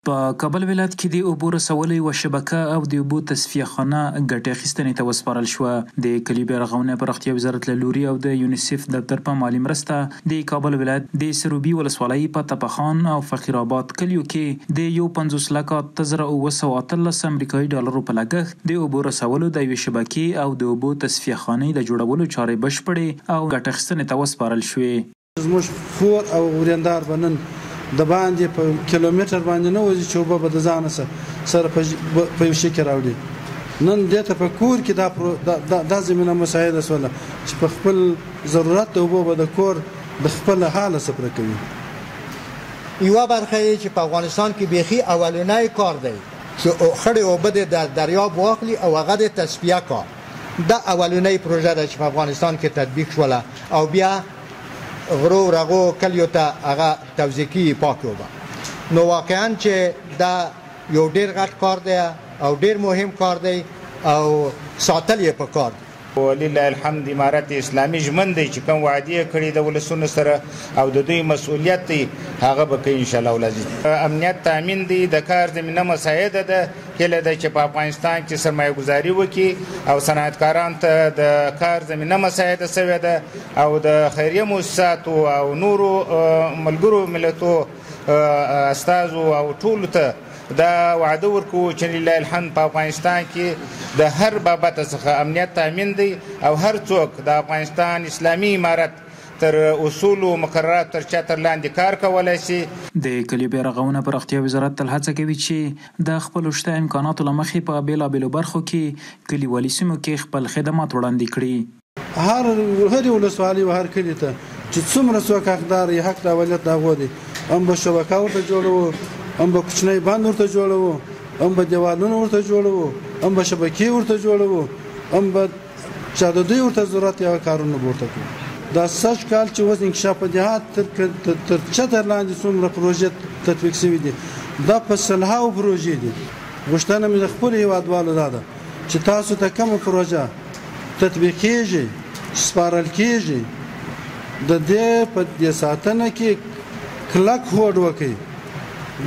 په کابل ولایت کې د اوبو رسولو یوه شبکه او د اوبو تصفیه خانه ګټې اخیستنې ته وسپارل شوه. د کلیو بیارغونې او پراختیا وزارت له لوري او د یونیسف دفتر په مالي مرسته د کابل ولایت د سروبي ولسوالۍ په تپه خان او فقیر آباد کلیو کې د 51 لکه 8718 امریکایي ډالرو په لګښت د اوبو رسولو د یوې شبکې او د اوبو تصفیه خانې د جوړولو چارې بشپړې او ګټې اخیستنې ته وسپارل شوې. زموږ خور او وریندار به نن د باندې په کیلومتر باندې نه وځي چې اوبه به د ځانه سره په یو شي کې راوړي. نن دې ته په کور کې دا زمینه مساعده شوله چې په خپل ضرورت د اوبو به د کور د خپل حاله څه پوره کوي. یوه برخه یې چې په افغانستان کې بیخي اولنی کار دی چې خړې اوبه دې د دریاب واخلي او هغه دې تصفیه کا، دا اولنۍ پروژه ده چې په افغانستان کې تطبیق شوله او بیا غرو رغو کلیو ته هغه توزیع کیږي پاکې اوبه. نو واقعا چې دا یو ډیر غټ کار دی او ډیر مهم کار دی او ساتل یې په کار دی. ولله الحمد امارت اسلامي ژمن دی چې کوم وعدې یې کړې د ولسونو سره او د دوی مسؤلیت دی هغه به کوي ان شاء الله العزیز. امنیت تامین دی، د کار زمینه مساعده ده. هیله ده چې په افغانستان کې سرمایه ګذاري وکړي او صنعتکاران ته د کار زمینه مساعده شوې ده او د خیریه موسساتو او نورو ملګرو ملتو استازو او ټولو ته دا وعده ورکوو چې لله الحمد په افغانستان کې د هر بابت څخه امنیت تامین دی او هر څوک د افغانستان اسلامي امارت تر اصولو او مقرراتو تر چتر لاندې کار کولای شي. د کلیو بیارغونه پراختیا وزارت تل هڅه کوي چې د خپلو شته امکاناتو له مخې په بېلابېلو برخو کې کلیوالي سیمو کې خپل خدمات وړاندې کړي. هرې ولسوالۍ او هر کلي ته چې څومره څوک حقدار وي، حق د اولیت د هغو دی، هم به شبکه ورته جوړوو، هم به کوچنی بند ورته جوړوو، هم به دیوالونه ورته جوړوو، هم به شبکې ورته جوړوو، هم به چا د دوی ورته ضرورت یا کارونه به ورته کوو. دا سږ کال چې اوس انکشاف دهات تر چتر لاندې څومره پروژې تطبیق شوې دي، دا په سلهاو پروژې دي. غوښتنه مې د خپلو هیوادوالو دا ده چې تاسو ته کومه پروژه تطبیقېږي، سپارل کېږي، د دې په دې ساتنه کې کلک هوډ وکړئ.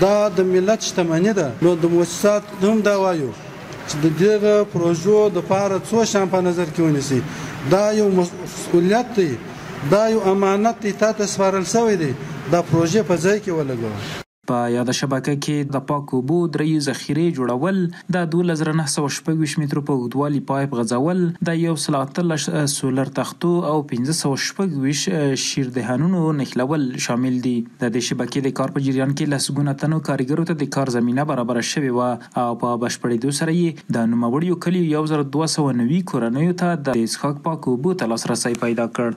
دا د ملت شتمني ده. نو د موسسات هم دا وایو چې د دغه پروژو دپاره څو شیان په نظر کې ونیسي. دا یو مسؤلیت دی، دا یو امانت دی، تا ته سپارل شوی دی، دا پروژې په ځای کې ولګوه. په یاده شبکه کې د پاکو اوبو دریو ذخیرې جوړول، د 12926 مترو په اوږدوالي پایپ غځول، د 118 سولر تختو او 526 شیردهنونو نښلول شامل دي. د دې شبکې د کار په جریان کې لسګونه تنو کاریګرو ته د کار زمینه برابره شوې وه او په بشپړېدو سره یې د نوموړیو کلیو 1290 کورنیو ته د څښاک پاکو اوبو ته لاسرسی پیدا کړ.